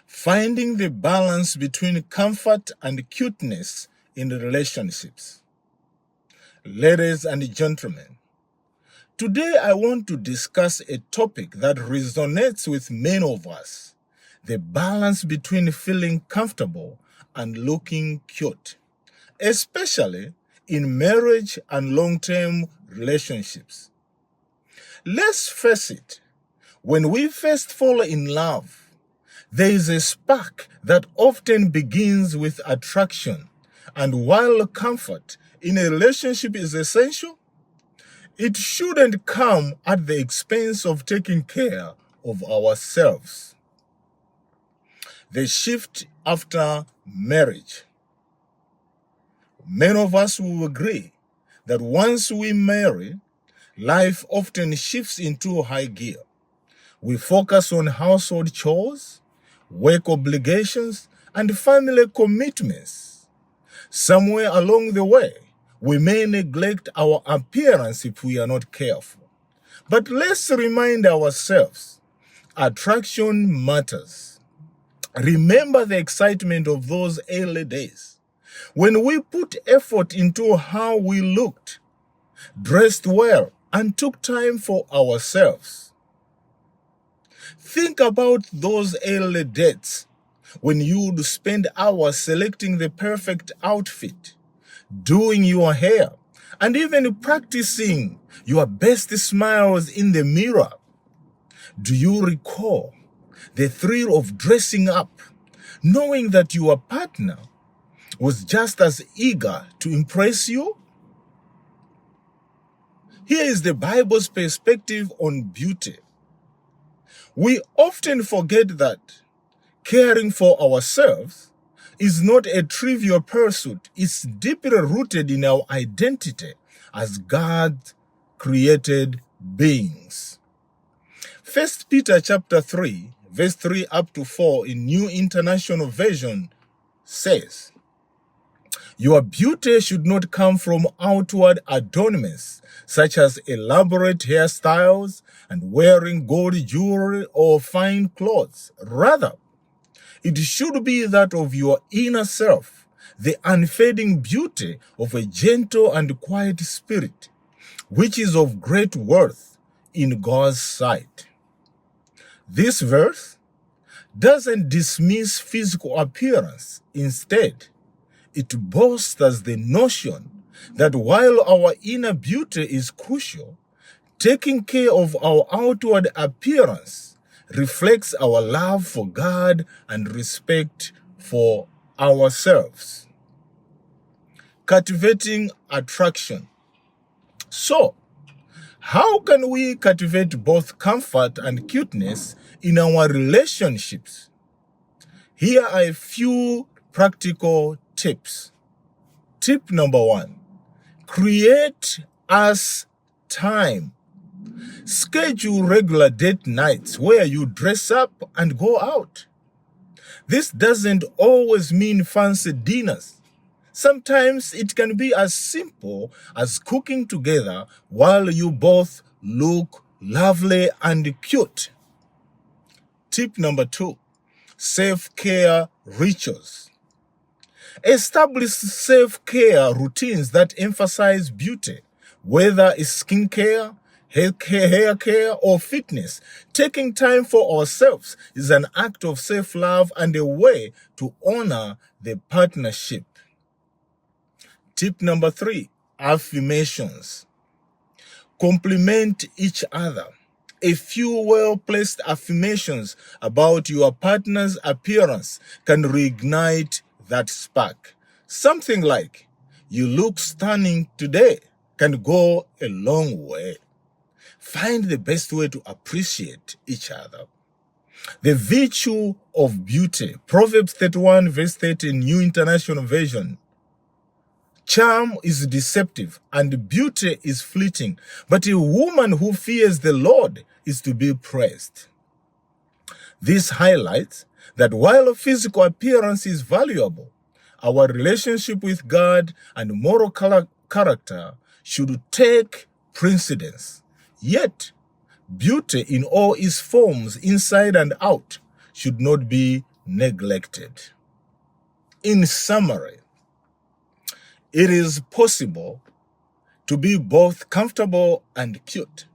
Finding the balance between comfort and cuteness in the relationships. Ladies and gentlemen, today I want to discuss a topic that resonates with many of us: the balance between feeling comfortable and looking cute, especially in marriage and long-term relationships. Let's face it, when we first fall in love, there is a spark that often begins with attraction, and while comfort in a relationship is essential, it shouldn't come at the expense of taking care of ourselves. The shift after marriage. Many of us will agree that once we marry, life often shifts into high gear. We focus on household chores, work obligations, and family commitments. Somewhere along the way, we may neglect our appearance if we are not careful. But let's remind ourselves, attraction matters. Remember the excitement of those early days, when we put effort into how we looked, dressed well, and took time for ourselves. Think about those early dates when you'd spend hours selecting the perfect outfit, doing your hair, and even practicing your best smiles in the mirror. Do you recall the thrill of dressing up, knowing that your partner was just as eager to impress you? Here is the Bible's perspective on beauty. We often forget that caring for ourselves is not a trivial pursuit. It's deeply rooted in our identity as God-created beings. 1 Peter chapter 3, verse 3 up to 4 in New International Version says, "Your beauty should not come from outward adornments, such as elaborate hairstyles and wearing gold jewelry or fine clothes. Rather, it should be that of your inner self, the unfading beauty of a gentle and quiet spirit, which is of great worth in God's sight." This verse doesn't dismiss physical appearance. Instead, it bolsters the notion that while our inner beauty is crucial, taking care of our outward appearance reflects our love for God and respect for ourselves. Cultivating attraction. So, how can we cultivate both comfort and cuteness in our relationships? Here are a few practical tips. Tip number 1, create us time. Schedule regular date nights where you dress up and go out. This doesn't always mean fancy dinners. Sometimes it can be as simple as cooking together while you both look lovely and cute. Tip number 2, self-care rituals. Establish self-care routines that emphasize beauty, whether it's skincare, hair care, or fitness. Taking time for ourselves is an act of self-love and a way to honor the partnership. Tip number 3, affirmations. Compliment each other. A few well-placed affirmations about your partner's appearance can reignite that spark. Something like, "You look stunning today," can go a long way. Find the best way to appreciate each other. The virtue of beauty. Proverbs 31, verse 30, New International Version. Charm is deceptive and beauty is fleeting, but a woman who fears the Lord is to be praised. This highlights that while physical appearance is valuable, our relationship with God and moral character should take precedence. Yet, beauty in all its forms, inside and out, should not be neglected. In summary, it is possible to be both comfortable and cute.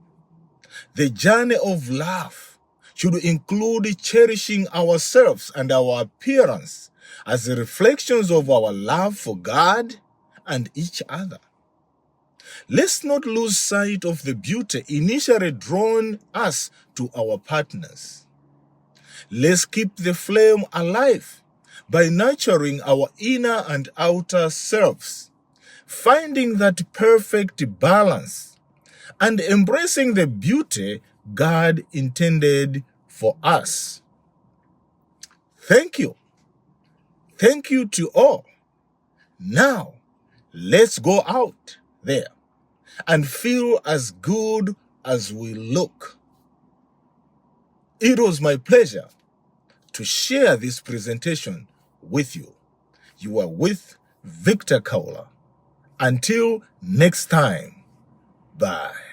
The journey of love should include cherishing ourselves and our appearance as reflections of our love for God and each other. Let's not lose sight of the beauty initially drawn us to our partners. Let's keep the flame alive by nurturing our inner and outer selves, finding that perfect balance, and embracing the beauty God intended for us. Thank you. Thank you to all. Now, let's go out there and feel as good as we look. It was my pleasure to share this presentation with you. You are with Victor Khaula. Until next time, bye.